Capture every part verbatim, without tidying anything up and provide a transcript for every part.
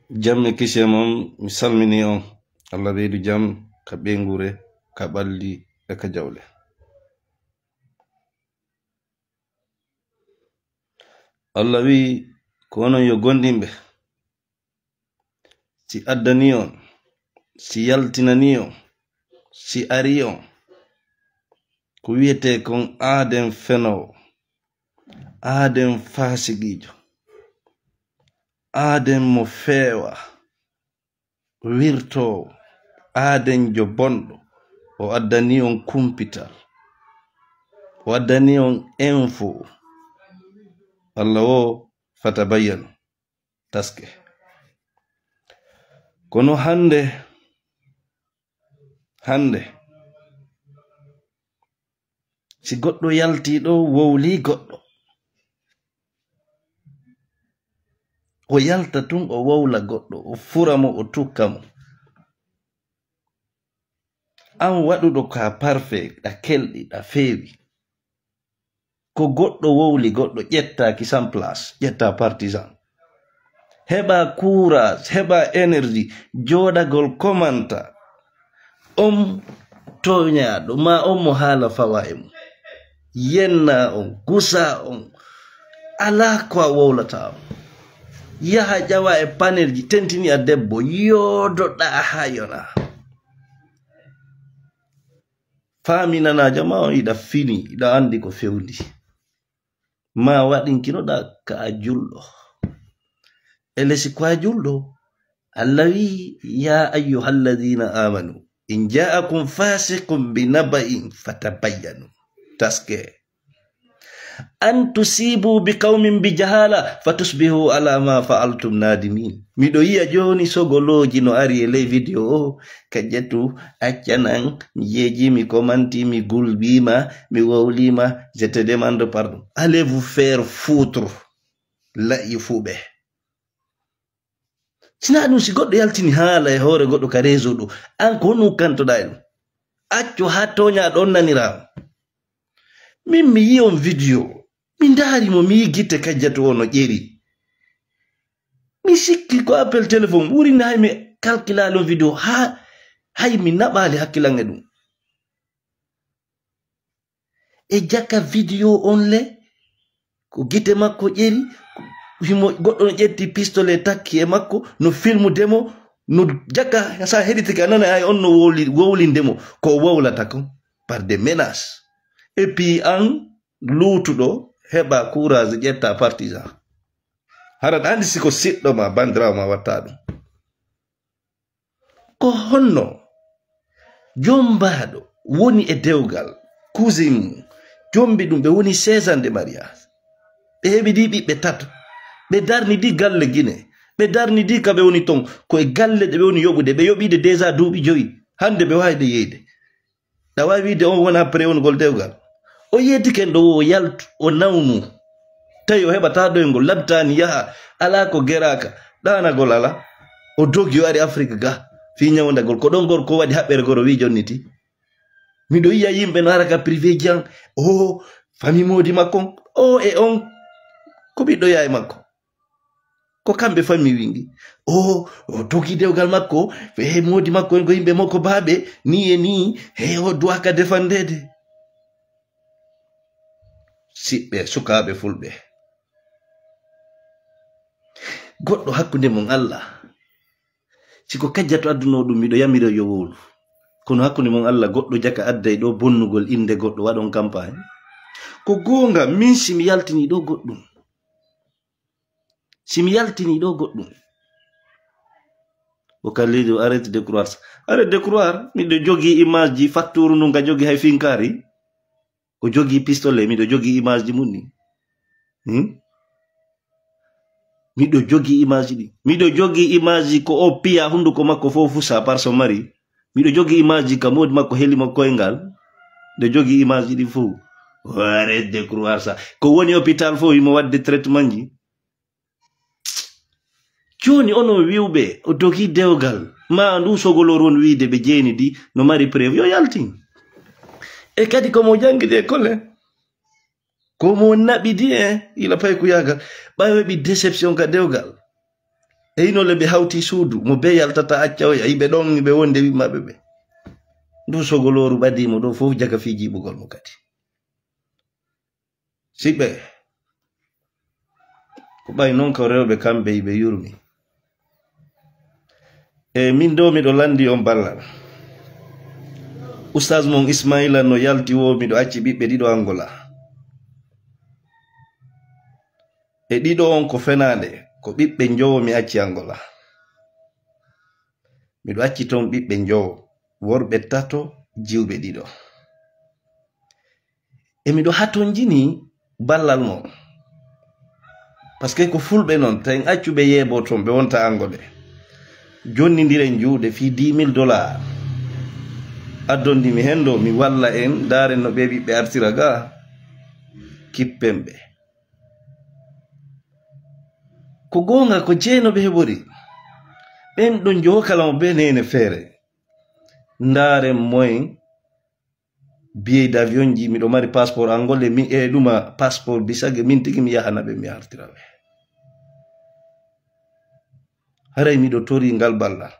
Jam e kisiyam on, mi salmini on. Allah ɓeydu jam ka ɓeynguure, ka ɓalli e ka jawle. Allah wi'i, ko onon yo gomɗinɓe, si addani on, si yaltinani on, si ari on, ko wi'etee kon aaden fenoowo, aaden faasiqiijo, aaden mo feewa, wirtoowo, aadenjo bonɗo, o addani on kumpital, o addani on info. Allah o, fatabayyanu, taske. Kono hannde, hannde, si goɗɗo yaltii ɗo, wowlii goɗɗo, o yalta tun, o wowla goɗɗo, o fura mo, o tukka mo. An waɗuɗo ka parfait, ɗa kelɗi, ɗa feewi. Ko goɗɗo wowli goɗɗo, ƴettaaki sans place, ƴetta partisan. Heɓa courage, heɓa énergie, jooɗagol komanta. On tooñaaɗo, ma on mo haala fawa e mum. Yenna on, gusa on. Alaa ko a wowlata on. Yaha ƴawa e panelji, tentini a debbo, yoodoɗa haa yona. Faaminanaajo ma on, iɗa fini, iɗa anndi ko fewndi. Ma waɗinkinoɗa ka a julɗo. Elesi ko a julɗo. Allah wi, "Ya ayyuhalladhina amanu, in ja'akum fasiqun bi naba'in fatabayyanu." Taske. "An tusibu bi qaumin bi jahala fatusbihu ala ma fa'altum nadimin." Miɗo yiya jooni sogolooji no ari e ley video o. Kajjatu, accanan, mi jeeji, mi komanti, mi gulbima, mi wowlima. Je te demande pardon. Allez vous faire foutre. La'i fuɓe. Sina ɗum, si goɗɗo yaltini haala e hoore goɗɗo ka réseau ɗo, an ko honno ukkantoɗaa e ɗum? Accu haa tooñaaɗo on naniraa. Min mi yi'i on video, mi ndaari mo, mi yi'i gite Kajjatu o no ƴeri. Mi sikki ko appel téléphone, ɓuri na hay mi kalkilaali on video, haa hay mi naɓaali hakkilan e ɗum. E jaka video on le, ko gite makko ƴeri, himo goɗɗo no ƴetti pistolet takki e makko, no filmude mo, no jaka, sa heɗitike a nana ay on no wowli-, wowlinde mo, ko wowlata kon, par des menaces. Et puis an luutuɗo, heɓa courage ƴetta partisan. Hara ɗa andi si ko siɗɗo ma, bandirawo ma watta ɗum. Ko honno jombaaɗo woni e dewgal cousin mum, jombi ɗum, ɓe woni seize ans de mariage, ɓe heɓi ɗi ɓiɓɓe tato, ɓe darni ɗi galle Gine, ɓe darni ɗi ka ɓe woni ton, ko e galle ɗe ɓe woni yoɓude, ɓe yoɓiɗe déjà duuɓi joyi, hannde ɓe waawi ɗe yeyde. Ɗa waawi wiide on wona prewonugol dewgal. O yeetike ɗo o yaltu, o nawnu. Tawi o heɓataa ɗoyngol, labtaani yaha, alaa ko geraaka, ɗaanagol alaa. O dogi, o ari Afrik ga, fii ñawndagol. Ko ɗon gorko waɗi haɓɓere goro, wii jonniti. Miɗo yiya yimɓe no ara ka privé ji an, o famille moodi makko on, o e on, ko ɓiɗɗo yaay makko. Ko kamɓe fammi wingi. O, o dogi dewgal makko, he moodi makko en ko yimɓe makko baaɓe, ni e ni, he o duwaka defandeede. Siɓɓe, sukaaɓe fulɓe. Goɗɗo hakkunde mon Allah. Si ko Kajjatu adduno ɗum, miɗo yamira yo wowlu. Kono hakkunde mon Allah, goɗɗo jaka adday ɗo bonnugol innde goɗɗo, waɗon campagne. Ko goonga, min si mi yaltini ɗo goɗɗum. Si mi yaltini ɗo goɗɗum. O Kalidou, arrête de croire ça. Arrête de croire. Miɗo jogii image ji, facture nun ka jogii hay finkaari. O jogii pistolet, miɗo jogii image ji mun ni. Hmm? Miɗo jogii image ɗi. Miɗo jogii image ji ko o piya hunduko makko fof fusa par son mari. Miɗo jogii image ji ka moodi makko heli mo koyngal. Miɗo jogii image ɗi fof. Arrête de croire ça. Ko woni hôpital fof himo waɗde traitement ji. Jooni onon wi'uɓe o dogi dewgal, ma ndu sogolor won wiide ɓe jeeni di no mari preuve, yo yaltin. E kadi ko mo jangidi e kole, ko mo naɓidi e ila paykuyaagal, ɓay weɓi déception ka dewgal. E ino le ɓe hawti suudu, mo be yaltata acca o yahi ɓe ɗon, ɓe wonde wi maɓɓe ɓe. Ndu sogolooru ɓadii mo ɗo fof jaka fii jiiɓugol mo kadi. Siɓɓe, ko ɓay non ko rewɓe kamɓe ɓe yurmi. E min ɗo miɗo lanndi on ballal. Ustaas mon Ismaila no yalti wo miɗo acci ɓiɓɓe ɗiɗo Angola. E ɗiɗo on ko fenaande, ko ɓiɓɓe njowo mi acci Angola. Miɗo acci ton ɓiɓɓe njowo, worɓe tato, jiwɓe ɗiɗo. E miɗo hatonjini ballal mon. Parce que ko fulɓe non, tawi accu ɓe yeebo ton, ɓe wonta Angola. Jonnindiren juuɗe fii dix mille dollars. Addondi mi hen ɗo, mi walla en, ndaaren no ɓe ɓiɓɓe artira ga, kippen ɓe. Ko goonga, ko jeenoɓe heɓori. Ɓen ɗo njowo kala mo be nene feere. Ndaaren moyen billet d'avion ji, miɗo mari passeport Angola, mi e ɗuma passeport bisage, min tigi mi yahana ɓe, mi artira ɓe. Haray miɗo tori ngal ballal.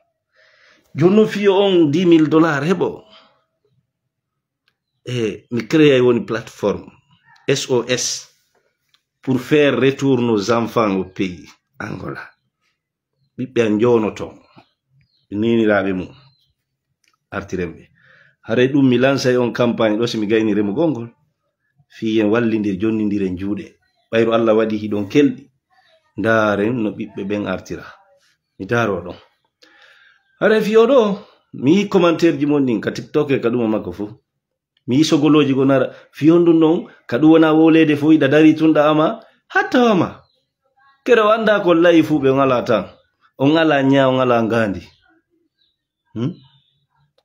Jooni non fiyo on dix mille dollars heɓo. E mi créé woni plateforme S O S pour faire retour nos enfants au pays, Angola. Ɓiɓɓe an njowono ton, e neeniraaɓe mum, artiren ɓe. Haray ɗum mi lansay on campagne ɗo, si mi gayni remugol ngol, fii en wallindir, jonnindiren juuɗe. Ɓayru Allah waɗi hiɗon kelɗi, ndaaren no ɓiɓɓe ɓen artira. Mi daaroo ɗon. Haray fii oo ɗoo, mi yii commentaire ji mon ɗin ka TikTok e ka ɗuma makko fof. Mi yii sogolooji go nara, fii honɗun non, ka ɗum wona wowleede fof, iɗa darii tun ɗa ama, hatta o ama. Kere o anndaa ko layi fuu ɓe on alaa tan. On alaa ñaa, on alaa ngaandi. Hmm?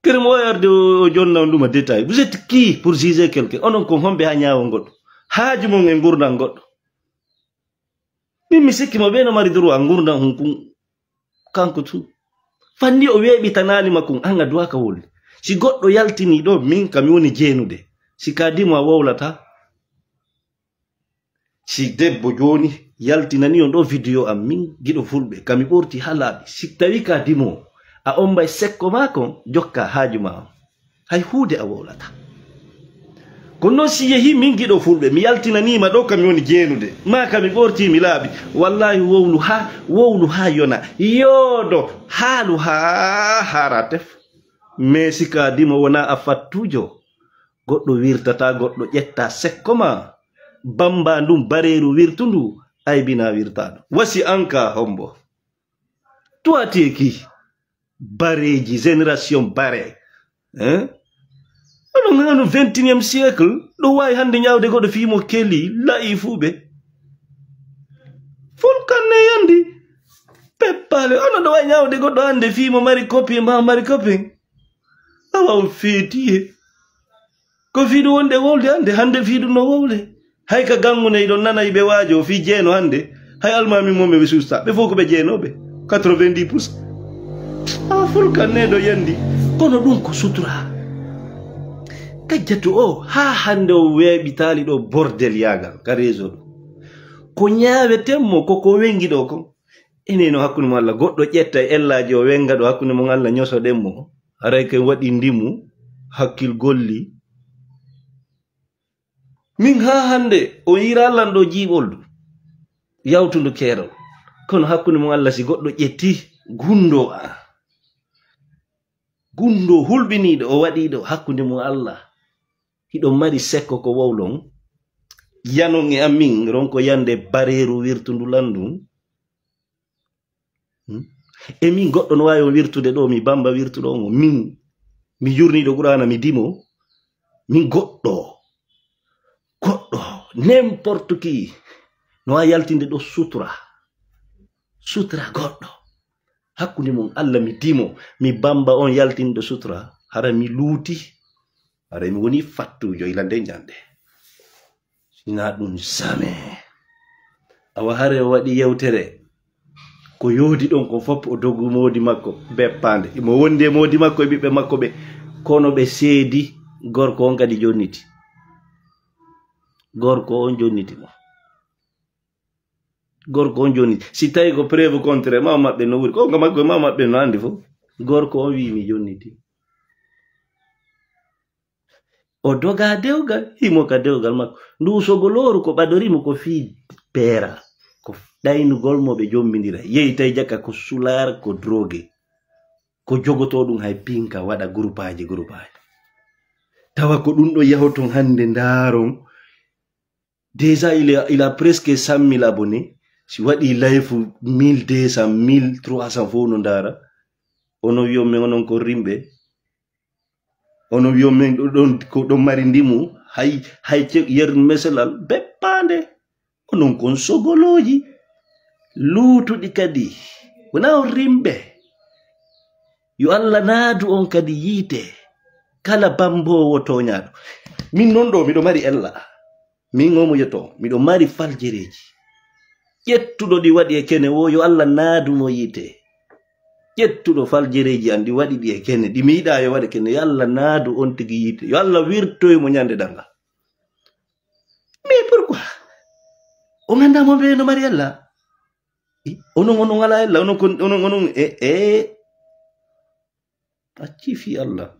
Kere mo o arde o, o jonna on ɗuma détail. Vous êtes qui pour juger quelqu'un? Onon kon homɓe haa ñaawon goɗɗo? Haaju mon e ngurndan goɗɗo. Min mi sikki mo ɓe no mari droit ngurndan hun kun kanko tun. Fanni o weeɓitanaali ma kun, an a duwaaka wolde. Si goɗɗo yaltini ɗo, min ka mi woni jeenude. Si ka dimo a wowlata. Si debbo jooni yaltinani on ɗo video am, min giɗo fulɓe, ka mi ɓorti haa laaɓi. Si tawi ka dimo, a ombay sekko maa kon, jokka haaju maa on. Hay huunde a wowlata. Kono noon si yehi min giɗo fulɓe, mi yaltinaniima ɗo ka mi woni jeenude, maa ka mi ɓorti mi laaɓi, wallahi wowlu haa, wowlu haa yona, yoodo, haalu haa haara tef. Mais si ka dimo wona a fattuujo, goɗɗo wirtata, goɗɗo ƴetta sekko ma, bamba ndun bareeru wirtundu, aybina wirtaaɗo. Wasi an ka hombo. Toi, tu es qui? Bareeji, génération bare. Hein? Onon, onon vingt et unième siècle, ɗo waawi hannde ñaawde goɗɗo fii mo keli, la'i fuu ɓe. Fulkanne yandi, peppaale, onon ɗo waawi ñaawde goɗɗo hannde fii mo mari copie, ma mari copie. Awa on feetiye. Ko fii ɗum wonde wowlde hannde, hannde fii ɗum no wowle. Hay ka ganngu ne, iɗon nana yiɓe waajo fii jeeno hannde. Hay almaami mum ɓe suusta. Ɓe fof ko ɓe jeenooɓe. Quatre-vingt-dix pour cent. Awa fulkan ne ɗo yandi. Kono ɗum ko sutura. Kajjatu o, haa hannde o weeɓitaali ɗo bordel yaagal ka réseau ɗo. Ko ñaaweten mo, ko ko wengi ɗo kon. Ene no hakkunde mo Allah. Goɗɗo ƴetta e ellaaji o wenga ɗo hakkunde mon Allah ñosoɗen mo. Haray ken waɗi ndimu, hakkil golli. Min haa hannde o yiira lanɗo jiiɓoldu, yawtundu keerol. Kono hakkunde mum Allah, si goɗɗo ƴetti gundo a, gundo hulɓiniiɗo o waɗiiɗo hakkunde mum Allah, hiɗo mari sekko ko wowlon, yanon e amin, ronko yande bareeru wirtundu lanndun. Hmm? E min goɗɗo no waawi on wirtude ɗo, mi Bamba wirtuɗo on, min, mi jurniiɗo Qur'aana, mi dimo, min goɗɗo, goɗɗo, n'importe qui, no waawi yaltinde ɗo sutura, sutura goɗɗo. Hakkunde mum Allah mi dimo, mi Bamba on yaltinɗo sutura, hara mi luuti, hara mi woni fattuujo ila nde ñande. Sina ɗum jamais. Awa hare o waɗi yewtere. Ko yoodi ɗon ko fop o dogu moodi makko beppaande. Imo wondi e moodi makko e ɓiɓɓe makko ɓe. Kono ɓe seedi gorko on kadi jonniti. Gorko on jonniti mo. Gorko on jonni, si tawi ko preuve contraire, ma maɓɓe no wuri. Ko nga makko, ma maɓɓe no andi fof. Gorko on wi mi jonniti. O doga dewgal, himo ka dewgal makko. Ndu sogolooru ko ɓadori mo ko fii beera. Ko ɗaynugol mo ɓe jombindira. Yehi tawi jaka ko sulaar, ko drogue. Ko jogotoo ɗum hay pinka, waɗa groupaaji, groupaaji. Tawa ko ɗum ɗo yahoton hannde ndaaron. Déjà, il a, il a presque cent mille abonnés. Si waɗi live mille deux cents, mille trois cents fof no ndaara. Ono wiyo men onon ko rimɓe. Ono wiyo men ɗo-, ɗon, ko ɗon mari ndimu. Hay, hay ce-, yer meselal beppaande. Onon kon sogolooji. Luutuɗi kadi. Wona on rimɓe. Yo Allah naadu on kadi yiite. Kala bamboowo tooñaaɗo. Min non ɗo, miɗo mari ella. Min o mo yetto, miɗo mari faljereeji. Ƴettuɗo ɗi waɗi e kene wo, yo Allah naadu mo yiite. Ƴettuɗo faljereeji an ɗi waɗi ɗi e kene, ɗi mi yiɗaa yo waɗe kene, yo Allah naadu on tigi yiite. Yo Allah wirtoy mo ñande ɗanga. Mais pourquoi? O nganndaa mo ɓe no mari ella? I, onon, onon alaa ella, onon kon, onon, onon, e, e. Accii fii Allah.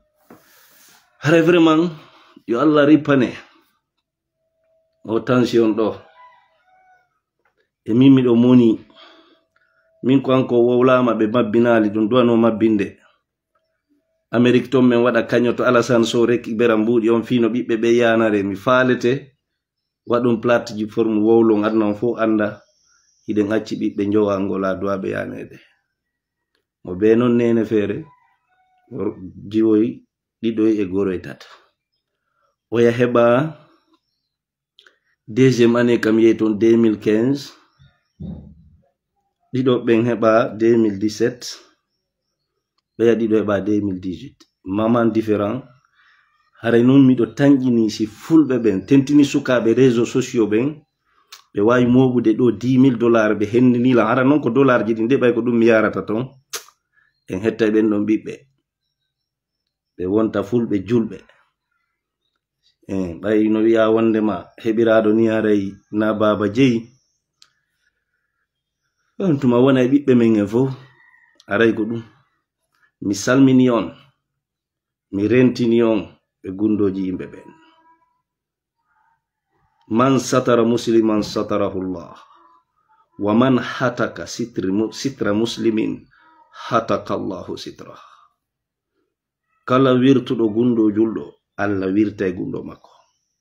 Haray vraiment, yo Allah rippane. O tension ɗo. E min miɗo moni. Min ko an ko wowlaama ɓe mabbinaali ɗum duwano mabbinde. Amerik ton men waɗa kañoto Alassane Sow rek Ibera Mbuuɗi on fii no ɓiɓɓe ɓe yaanare. Mi faalete. Waɗum plateforme wowlon aduna on fof annda. Hiɗen acci ɓiɓɓe njowa ngola duwaɓe yaneede. Mo be noon neene feere, jiwoy ɗiɗoy e goroy tata. Oya heɓa deuxième année kam yehi toon deux mille quinze. Ɗiɗo ɓen heɓa deux mille dix-sept. Ɓeya ɗiɗo heɓa deux mille dix-huit. Maman différent. Haray noon miɗo tanƴini si fulɓe ɓen tentini sukaaɓe réseaux sociaux ɓen, ɓe waawi mooɓude ɗo dix mille dollars, ɓe hendini lan. Hara noon ko dollarji ɗin de, ɓay ko ɗum mi yarata toon. En hettay ɓen ɗon ɓiɓɓe. Ɓe wonta fulɓe julɓe. Eh, ɓay no wi'a wondema heɓiraaɗo ni haray na baaba jeyi. On tuma wona e ɓiɓɓe men en fof. Haray ko ɗum. Mi salmini on. Mi rentini on e gundooji yimɓe ɓen. Man satara musliman satarahu Allah. Wa man hataka sitri mu-, sitra muslimin hataka Allahu sitrah. Kala wirtuɗo gundo julɗo, Allah wirtay gundo makko.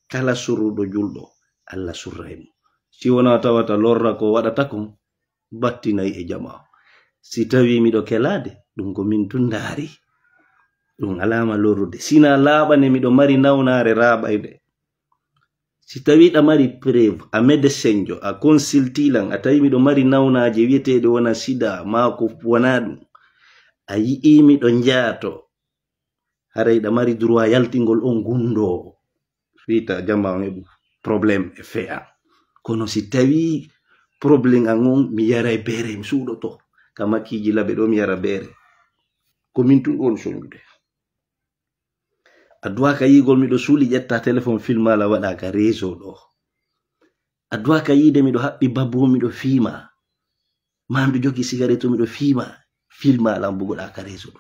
Kala surruɗo julɗo, Allah surray mo. Si wona tawata lorra ko waɗata kon, battinay e jama. Si tawi miɗo kelaade, ɗum ko min tun ndaari. Ɗum alaama lorrude. Sina laaɓane miɗo mari nawnaare raaɓayde. Si tawi ɗa mari preuve, a médecin jo, a consulti lan, a tawi miɗo mari nawnaaje wiyeteeɗe wona sida, maa ko wona ɗum. A yi'i miɗo njaato. Haray ɗa mari droit yaltingol on gundoowo. Fiita jama on heɓu problème e fe'a. Kono si tawi problème an on, mi yaray beere, mi suuɗoto. Ka makkiiji laɓe ɗo, mi yara beere. Ko min tun ɗon sonjude. A duwaka yiigol miɗo suuli ƴetta téléphone filma la waɗa ka réseau ɗo. A duwaka yiide miɗo haɓɓi babu miɗo fiima. Maa miɗo jogi cigarette miɗo fiima. Filma la mbugoɗa ka réseau ɗo.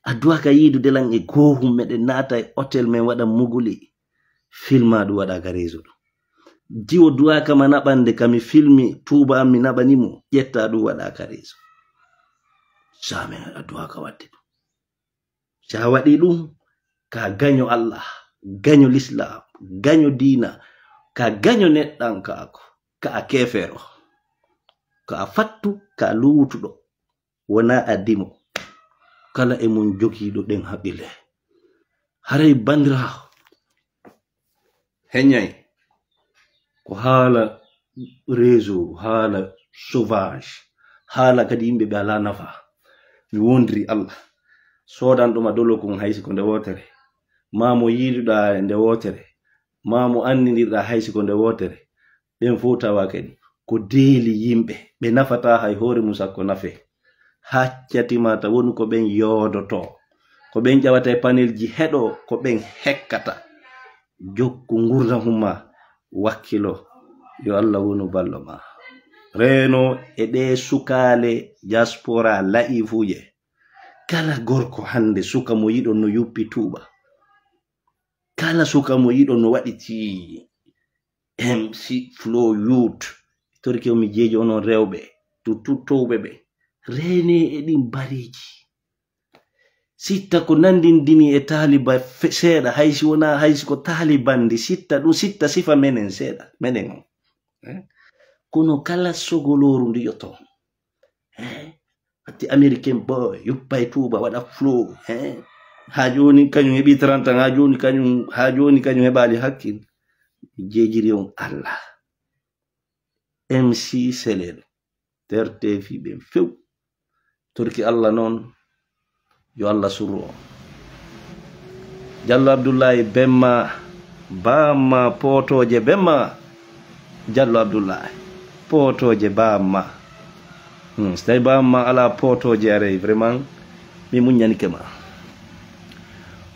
A duwaka yiidude lan e goohum meɗen naata e hôtel men waɗa muguli. Filma ɗum waɗa ka réseau ɗo. Jiwo duwaka ma naɓande ka mi filmi tuuba am mi naɓani mo. Ƴetta ɗum waɗa ka réseau. Jamais a duwaka waɗde ɗum. Si a waɗi ɗum, ka gaño Allah, gaño Lislaam, gaño diina, ka gaño neɗɗankaaku, ka a keefeero, ka a fattu, ka a luutuɗo, wona a dimo. Kala e mon jogiiɗo ɗen haqqille. Haray bandiraawo, heñay ko haala réseau, haala sauvage, haala kadi yimɓe ɓe alaa nafa. Mi wondiri Allah, soodanɗo ma dolo kon hay si ko nde wootere, maa mo yiiduɗaa e nde wootere, maa mo annindirɗaa hay si ko nde wootere, ɓen fof tawa kadi ko deeli yimɓe, ɓe nafataa hay hoore mum sakko nafe. Haccati ma ta wonu ko ɓen yoodoto, ko ɓen ƴawata e panelji heɗo, ko ɓen hekkata. Jokku ngurndan ma, wakkilo, yo Allah wonu ballo ma. Reeno e ɗee sukaale diaspora la'ifuuje. Kala gorko hannde suka mo yiɗon no yuppi tuuba. Kala suka mo yiɗon no waɗiti M C Flow Youth. Torki o mi jeeji onon rewɓe. Tuttu towɓe ɓe. Reene e ɗin bareeji. Sitta ko nandindini e taaliba fe-, seeɗa, hay si wonaa, hay si ko taalibandi, sitta ɗum, sitta sifa menen seeɗa, menen on. Eh? Kono kala sogolooru ndi yotto. Eh? Atti American boy, yuppa e tuuba, waɗa flow. Eh? Haa jooni kañum heɓi trente ans, haa jooni kañum, haa jooni kañum heɓaali hakkil. Jeejiri on Allah. M C Selel. Terteefi ɓen few. Torki Allah noon, yo Allah surru o. Jallo Abdullahi Bemma, Bamma Pootooje Bemma. Jallo Abdullahi, Pootooje Bamma. Hmm, so tawi Bamma alaa Pootooje, aray vraiment mi muññanike ma.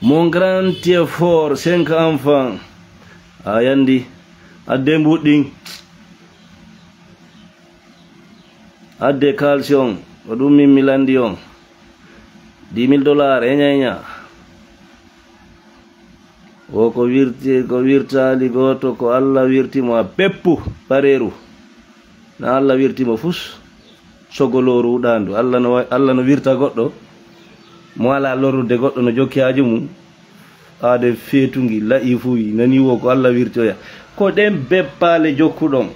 Mon grand effort, cinq enfants. A yandi, adde mbuɗɗin. Adde kaalisi on, ko ɗum min mi landi on. Dix mille dollars, eña, eña. Wo ko wirti, ko wirtaali gooto, ko Allah wirti mo a peppu, pareeru. Na Allah wirti mo fus, sogolooru uɗaandu. Allah no wa-, Allah no wirta goɗɗo, mo alaa lorrude goɗɗo, no jokki haaju mum. Aade feetungi, la'ifuyi, nani wo ko Allah wirti oya. Ko ɗen beppaale jokkuɗon.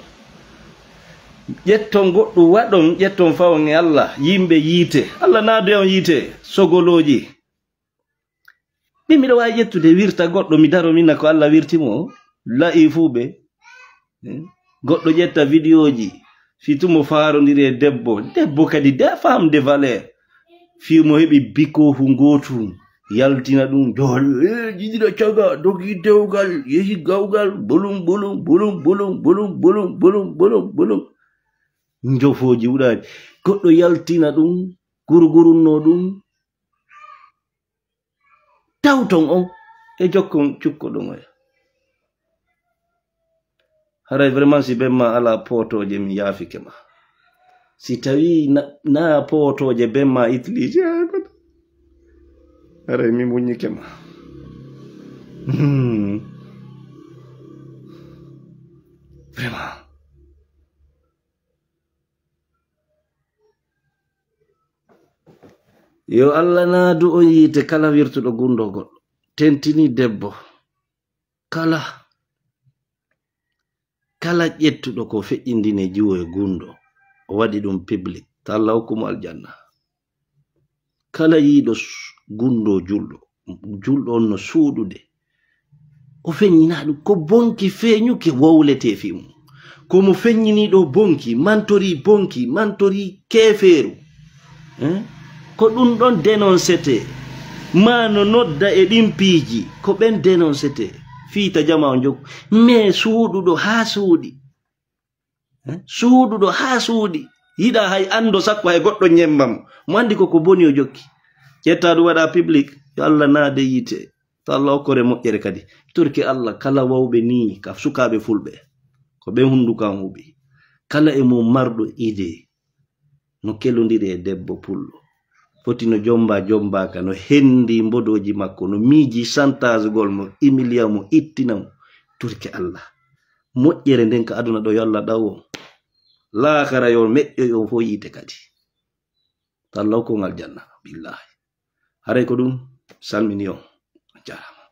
Ƴetton goɗɗum waɗon, ƴetton fawon e Allah, yimɓe yiite. Allah naadu e on yiite, sogolooji. Min miɗo waawi ƴettude wirta goɗɗo, mi daro min na ko Allah wirti mo, la'ifuɓe. Eh? Goɗɗo ƴetta vidéoji, fii tun mo faarondiri e debbo. Debbo kadi, des femmes de valeur. Fii mo heɓi bikoofu ngootu, yaltina ɗum, jool, eh, jiɗira caga, dogi dewgal, yehi gawgal, bolum, bolum, bolum. Njofooji uɗaani. Goɗɗo yaltina ɗum, gurgurunnoo ɗum, tawton on e jokkon cukkoɗon oya. Haray vraiment si ben ma alaa pootooje, mi yaafike ma. Si tawi na, na pootooje ben ma utilisé, haray mi muññike ma. Hmm. Vraiment. Yo Allah naadu on yiite kala wirtuɗo gunndoo goɗɗo. Tentini debbo. Kala, kala ƴettuɗo ko feƴƴindini e jiwo e gunndoo, o waɗi ɗum public. Ta Allah hokku mo aljanna. Kala yiiɗo s-, gunndoo julɗo, julɗo on no suuɗude. O feññinaa ɗum. Ko bonki feeñuki wowletee fii mum. Ko mo feññinii ɗoo bonki, mantorii bonki, mantorii keefeeru. Eh? Ko ɗum ɗon dénonsetee. Maa no nodda e ɗin piiji, ko ɓen dénonsetee. Fii ta jamaa on jokku. Mais suuɗuɗo haa suuɗi. Eh? Suuɗuɗo haa suuɗi. Yiɗaa hay anndo sakko hay goɗɗo ñemma mo. Mo anndi ko ko boni o jokki. Ƴetta ɗum waɗa public. Yo Allah naade yiite. To Allah okkore moƴƴere kadi. Torki Allah kala wawɓe nii ka sukaaɓe fulɓe. Ko ɓen hunnduko an huɓi. Kala e mum marɗo idée. No kelondiri e debbo pullo. Foti no jomba, jombaaka, no hendi mbodooji makko, no miiji santagol mo, imiliya mo, ittina mo. Torki Allah. Moƴƴere nden ka aduna ɗo yo Allah ɗaw on. Laakara yo meƴƴo on fof yiite kadi. To Allah hokku on aljanna, billahi. Haray ko ɗum, salmini on. On jaaraama.